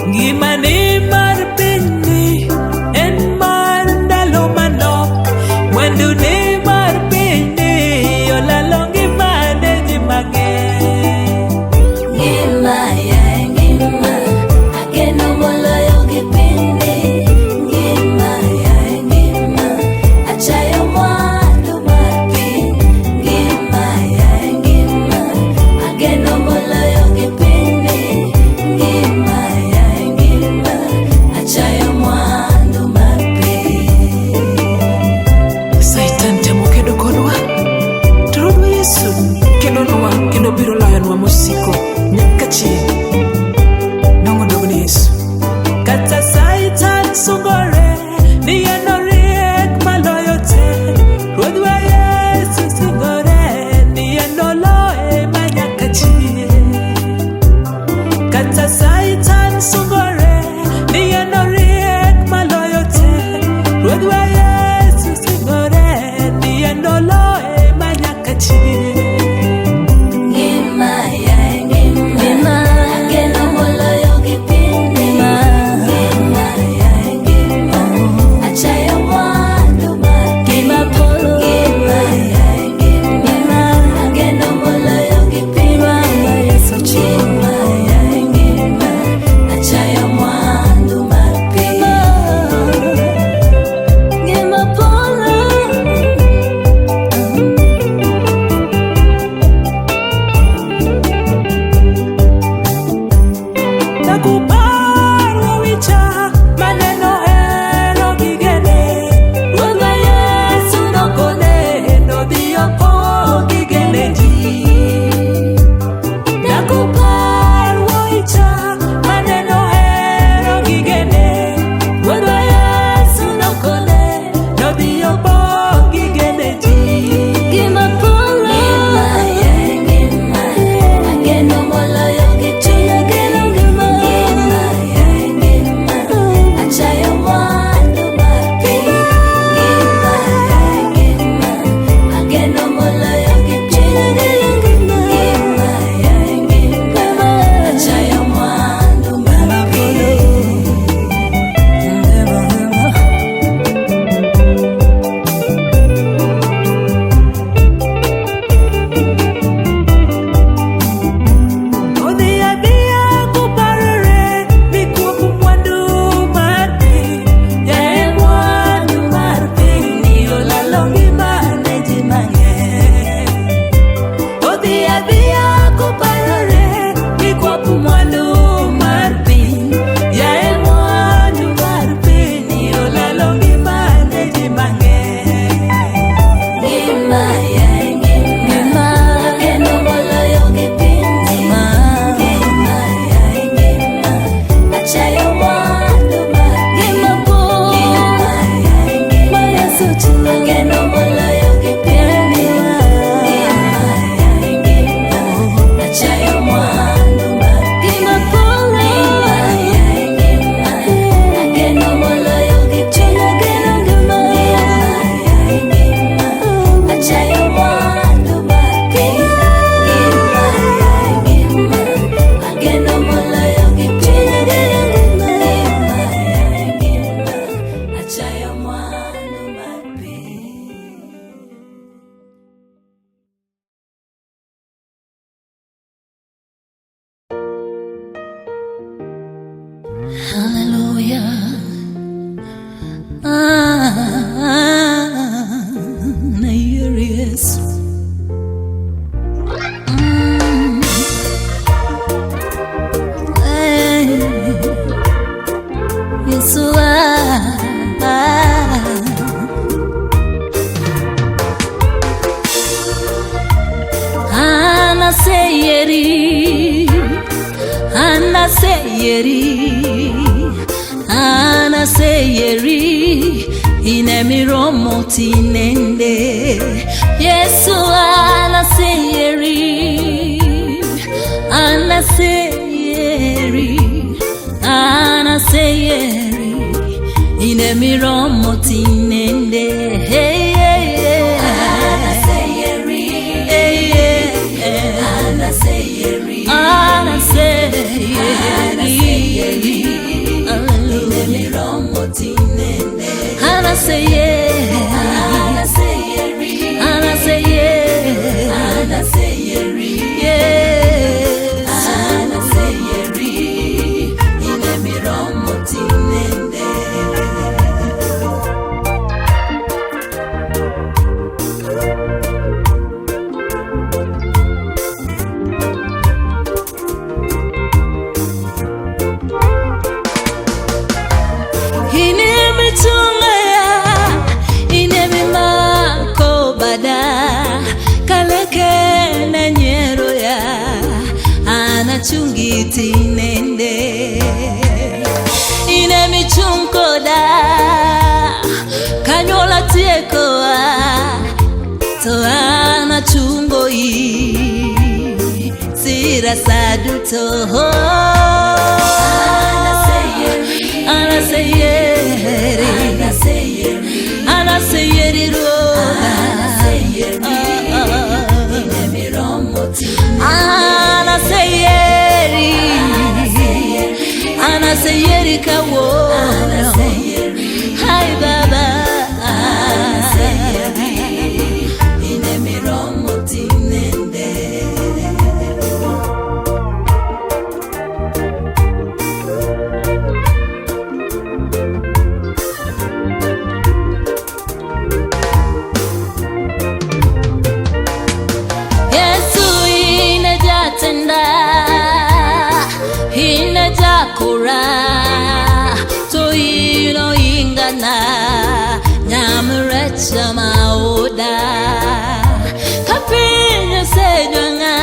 Ngimani mar pinyni en mar ndalo manok. Mwanduni mar pinyni olalo ngimane ji mang'eny. Ngima ya ngima, ageno moloyo gi pinyni. Ngima ya ngima, achayo mwandu mar piny. Ngima ya ngima, ageno moloyo gi pinyni. Ngima ya ngima, achayo mwandu mar piny. Satan temo kedo kodwa, to Ruodhwa Yesu kedonwa kendo biro loyonwa mosiko nyaka chieng'. Dong' odog ne Yesu. Kata Satan sungore ni en oriek maloyo te, Ruodhwa Yesu singore ni en oloye manyaka chieng'. Kata Satan sungore ni en oriek maloyo te, Ruodhwa Yesu singore ni en oloye manyaka chieng'. Ngima ya ngima, ageno moloyo gi pinyni. Ngima ya ngima, achayo mwandu mar piny. Ngima ya ngima, ageno moloyo gi pinyni. Ngima ya ngima, achayo mwandu mar piny. Ngima polo. Nakuparo wicha maneno hero gigene. Ruodhwa Yesu nokone nodhi opog gigene ji. Nakuparo wicha maneno hero gigene. Ruodhwa Yesu nokone nodhi opog gigene ji. Ngima polo. Ngima ya ngima, ageno moloyo gi chunya geno ngima. Ngima ya ngima, achayo mwandu mar piny. Ngima ya ngima, ageno moloyo gi chunya geno ngima. Ngima ya ngima, achayo mwandu mar piny. Odhi adhiya koparore ni kuom mwandu mar piny, yaye mwandu mar piny ni olalo ngimane ji mang'eny. Odhi adhiya koparore ni kuom mwandu mar piny, yaye mwandu mar piny ni olalo ngimane ji mang'eny. Ngima ya ngima, ageno moloyo gi pinyni. Ngima ya ngima, achayo mwandu mar piny. Ngima ya ngima, ageno moloyo gi pinyni. Ngima ya ngima, achayo mwandu mar piny. Ngima ya ngima, ageno moloyo gi chunya geno ngima. Ngima ya ngima, achayo mwandu mar piny. Ngima ya ngima, ageno moloyo gi chunya geno ngima. Ngima ya ngima, achayo mwandu mar piny. Hallelujah. Ah, na Yesu. Hey, Yesu ah, ah. Anaseyeri, anaseyeri, anaseyeri, inemiromo tinende. Yesu anaseyeri, anaseyeri, anaseyeri, inemiromo tinende. Hey, hey, hey. Anaseyeri, Hey, hey, hey. anaseyeri, Anaseyeri. Anaseyeri, anaseyeri, yes. Inemichungaya, inemimako bada, kaleke na nyero ya, anachungiti nende. Inemichunkoda, kanyola tiekoa, to anachungoi, sira saduto. Anaseyeri, anaseyeri roda, anaseyeri, anaseyeri kawono, hai baba. Yesu inejatenda, inejakura, toino ingana, nyamurecha maoda, kapinyo sejwanga,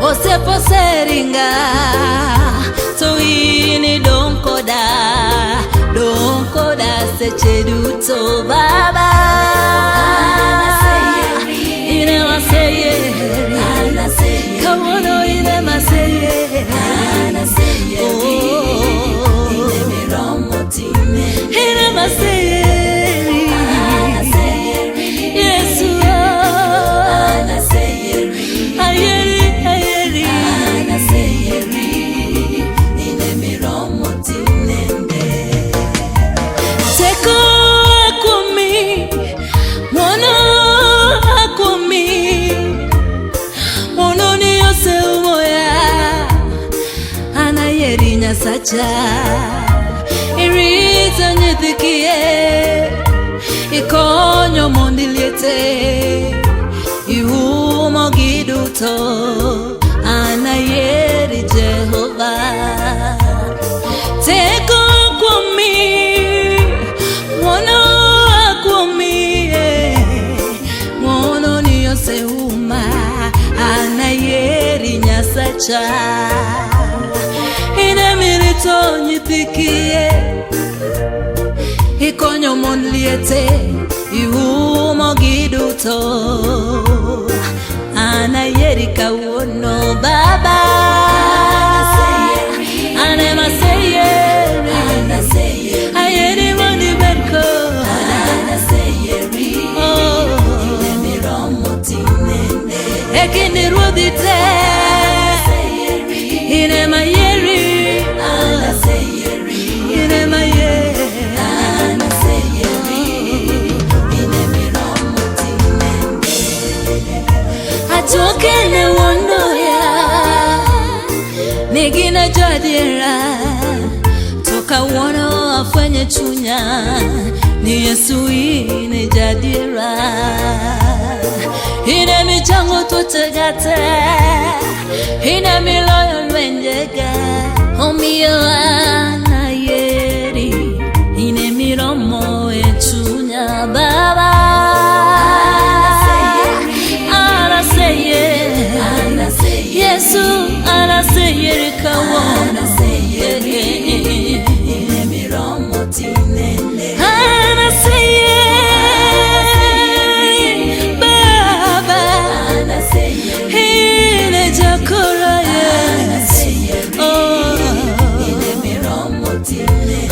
oseposeringa, toini donkoda, donkoda secheduto baba. Inemaseyeri, kawono inemaseyeri, oh, inemaseyeri, Yesu, oh, ayeri, ayeri. Teko akumi, mwono akumi, mwono ni yose umoya, anayeri nyasacha, irito nyithikie, ikonyo mondi liete, iumo giduto, anayeri Jehova. Teko kuomi, mwono kuomi, mwono ni oseuma, anayeri nyasacha. Inemirito nyithikie, ikonyo mon liete, iumo giduto. Anayeri kawuono baba. Anemaseyeri, ayeri mondi bed koda. Oh. E kinde ruodhi te, inemayeri, inemayeri. Atokene wondoya, nigina jadiera, toka wono afwenye chunya, ni Yesu ine jadiera. Ine michango tutegate, ine miloyo lwenjega, omiyo anayeri, ine miromo echunya baba. Anaseyeri, Yesu anaseyeri kawono. Anaseyeri, baba. Ine jakora Yesu. Oh.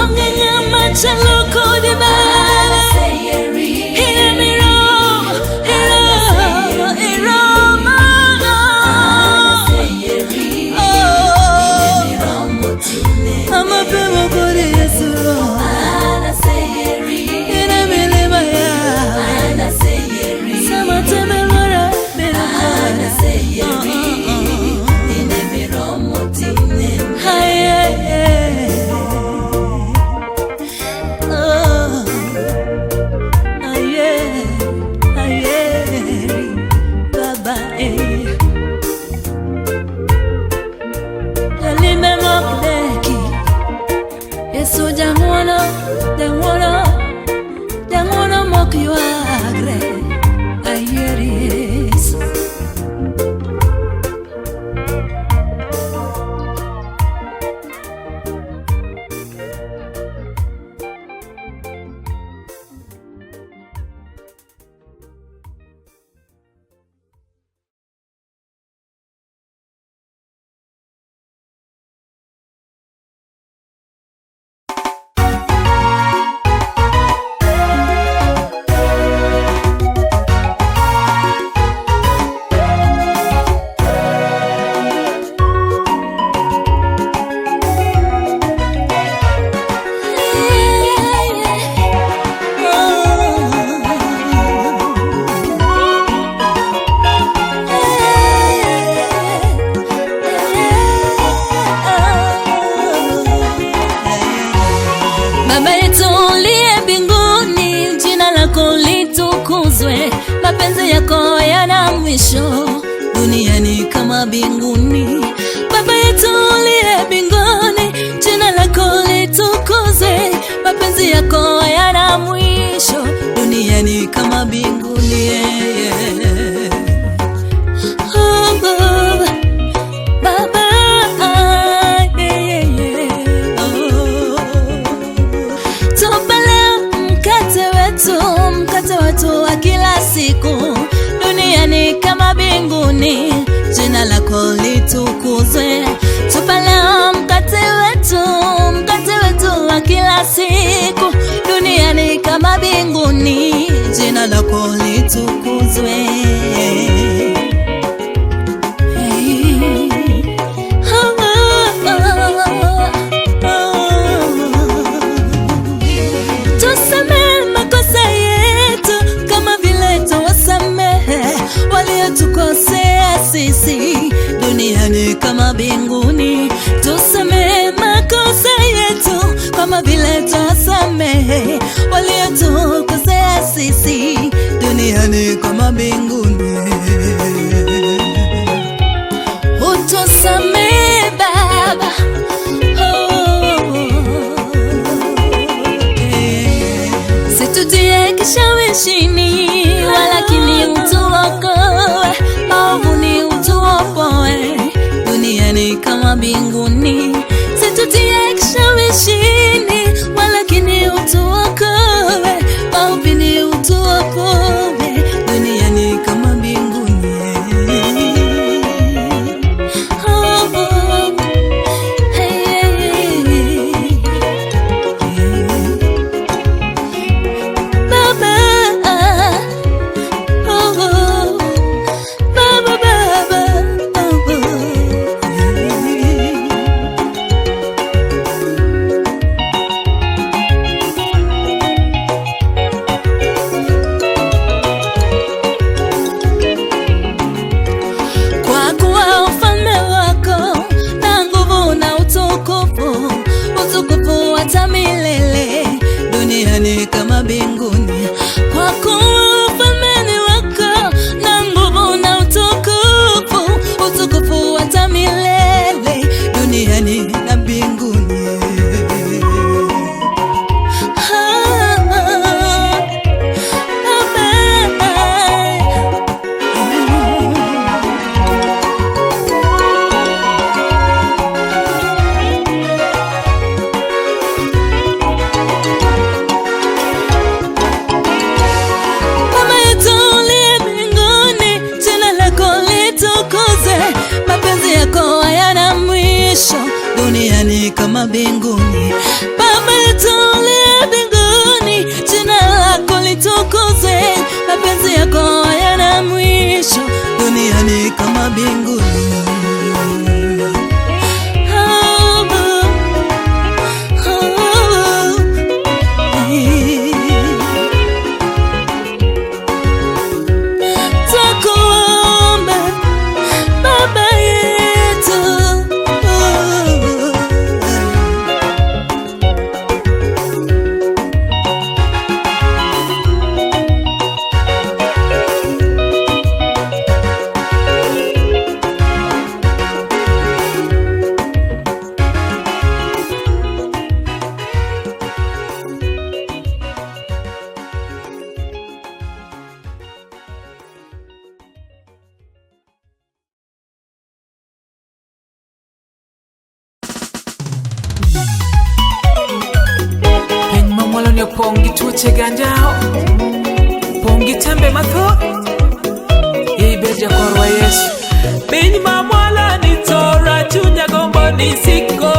Onge ng'ama chalo kodi baba. Ine miromo, iromo, iromo. Oh. Amapemo kode Yesu. Yesu jang'wono, jang'wono, jang'wono mok ywagre. Ayieri Yesu. Baba yetu uliye mbinguni, jina lako litukuzwe, mapenzi yako yana mwisho duniani kama mbinguni. Baba yetu uliye mbinguni, jina lako litukuzwe, mapenzi yako yana mwisho duniani kama mbinguni. Yeah, yeah. Oh, oh. Baba, yeah, yeah, yeah. Oh. Tupe leo mkate wetu wa kila siku, duniani kama mbinguni, jina lako litukuzwe. Tupe leo mkate wetu wa kila siku, duniani kama mbinguni, jina lako litukuzwe. Hey. Oh, oh, oh, oh. Tusamehe makosa yetu kama vile tuwasamehe waliotukosea sisi, duniani kama mbinguni. Tusamehe makosa yetu kama vile tuwasamehe waliotukosea sisi, duniani kama mbinguni. Utusamehe Baba, oh, eh. Situtie kishawishini, walakini utuokoe, maovuni utuopoe, duniani kama mbinguni. Situtie kishawishini, walakini utuokoe, maovuni utuopoe, duniani kama mbinguni. Oh, oh, hey, hey, hey. Baba, oh, oh, Baba, Baba, oh, oh. Kwa kuwa ufalme wako na nguvu na utukufu, utukufu hata milele, duniani kama mbinguni. Kwa kuwa ufalme ni wako na nguvu na utukufu, utukufu hata milele, duniani na mbinguni. Ah, ah, ah, Baba yetu uliye mbinguni, jina lako litukuzwe, mapenzi yako hayana mwisho, duniani kama mbinguni. Baba yetu uliye mbinguni, jina lako litukuzwe, mapenzi yako hayana mwisho, duniani kama mbinguni. Oh, oh, oh, eh. Twakuomba Baba yetu, Pinyni opong' gi tuoche gi anjawo, pong' gi tembe mathoth. Ibed jakorwa Yesu. Piny ma mwala ni tora, chunya gombo ni siko.